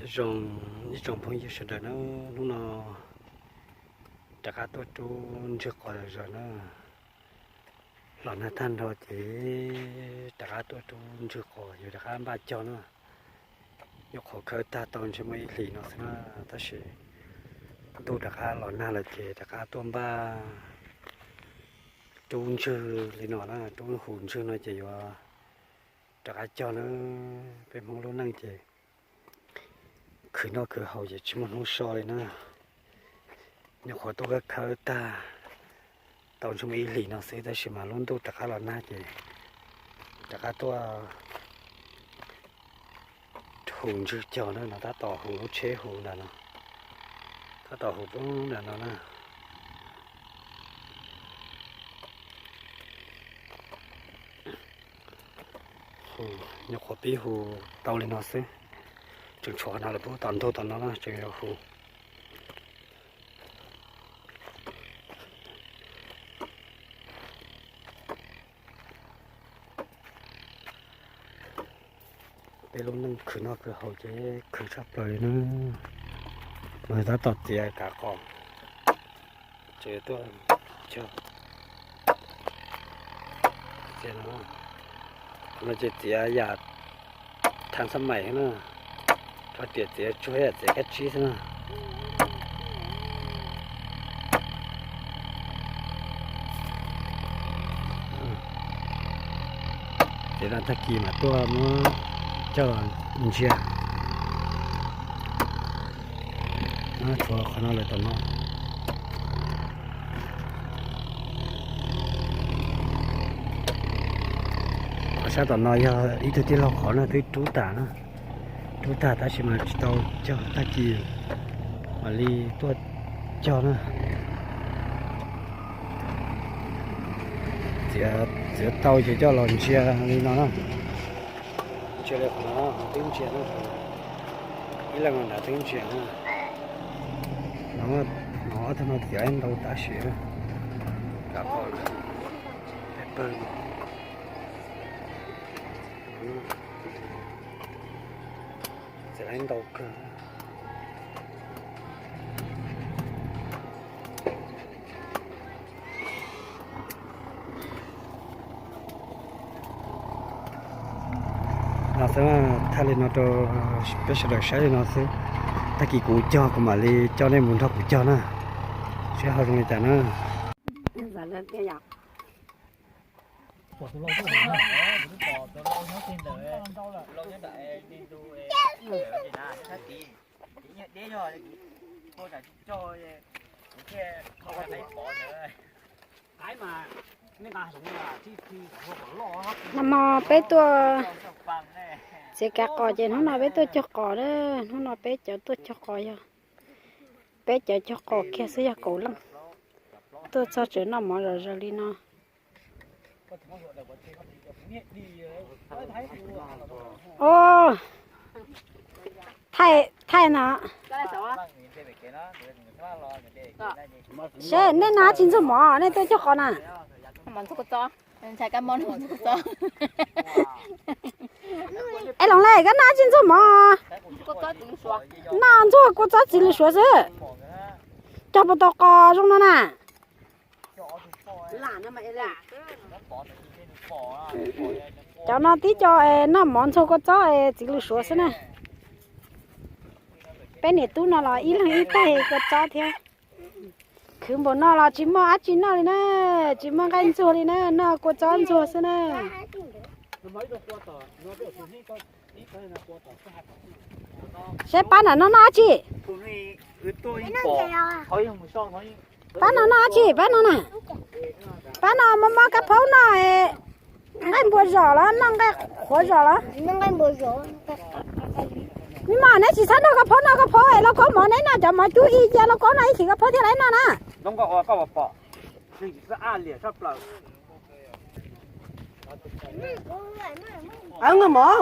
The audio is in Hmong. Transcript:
Zoo, ib tsoom phooj ywg sawv daws na, hnub no rov qab tuaj rub ntswg qos zom zaws na. Los nag tag nrho ces rov qab tuaj rub ntswg qos yuav rov qab npaj cog na. Nyuam qhuav khawb tag tau ntshe muaj ib hlis no xwb na, tab sis ntuj rov qab los nag lawm ces rov qab tuaj npaj rub ntswg li no na, rub hu ntswg no ces yuav rov qab cog na. Peb Hmoob lub neej ces khwv noj khwv haus ces tsis muaj hnub so li na. Nyuam qhuav tuaj khawb khawb tag tau ntshe muaj ib hlis no xwb tab sis mas lub ntuj rov qab los nag ces rov qab tuaj hu ntswg cog na. No tab tom hu lub tsheb hu ntawm no, tab tom hu pub ntawm no na. Nyuam qhuav pib hu tau li no xwb, tseem tshuav qhov no lawm pub tom ntug tom no na tseem yuav hu. Peb lub neej khwv noj khwv haus ces khwv tshaj plaws li na. Mas tab tom txiav kav qos, tseem tuaj cog. Qhov no ces txiav yam thaj xab maim na, txhob tias txiav tsuag yam txiav kab tsib xwb na. Ces tag kis mam tuaj muab coj los ntsia. Tshuav qhov no lawm tom no. Qhov sab tom no yog ib tug tij laug qhov no twb rub tag na, rub tag tab sis mas tsis tau cog, tag kis mam li tuaj cog na. Txiav tau ces coj los ntsia li no na. Ntsia li qhov no twb ntsia na, ib leeg nrad twb ntsia na. No ob tug no txiav ntau tab sis, kav qos pawg, txiav ntau kawg. No xwb, thaij li no rau peb sawv daws saib li no xwb. Tag kis kuv cog kuv mam li coj nej mus nrog kuv cog na, seb ho zoo li cas na. Nag hmo peb tuaj txiav kav qos ces hnub no peb tuaj cog qos na. Hnub no peb cov tuaj cog qos yog, peb cov cog qos kiag xwb yog kaum leej. Tuaj txog tseem noj mov zom zaws li no. Os, thaij, thaij no. Seb, nej noj tsis ntxuag mov, nej tuaj cog qos na? Es Loos Lej, koj noj tsis ntxuag mov? Noj ntxuag kua txob txiv lws suav xwb. Cog puas tau qos zoo no na? Cov no tib co noj mov ntxuag kua txob txiv lws suav xwb na. Peb niam tub no los ib leeg ib taig kua txob thiab. Khwv npaum no los tsis muaj dab tsi noj li na, tsis muaj nqaij ntxuag li na, noj kua txob ntxuag xwb na. Seb pab nram no noj dab tsi? Pab no noj dab tsi? Pab no na. Pab no mob mob kab phaub noj nqaij npua zom los noj nqaij qhuav zom los? Noj nqaij npua zom. Nws mas neb tsis txhob noj kab phaub, noj kab phaub es lauj kaub mov neb noj cov mov cub ib cia lauj kaub noj ib chim kab phaub thiaj li noj na. Noj mov.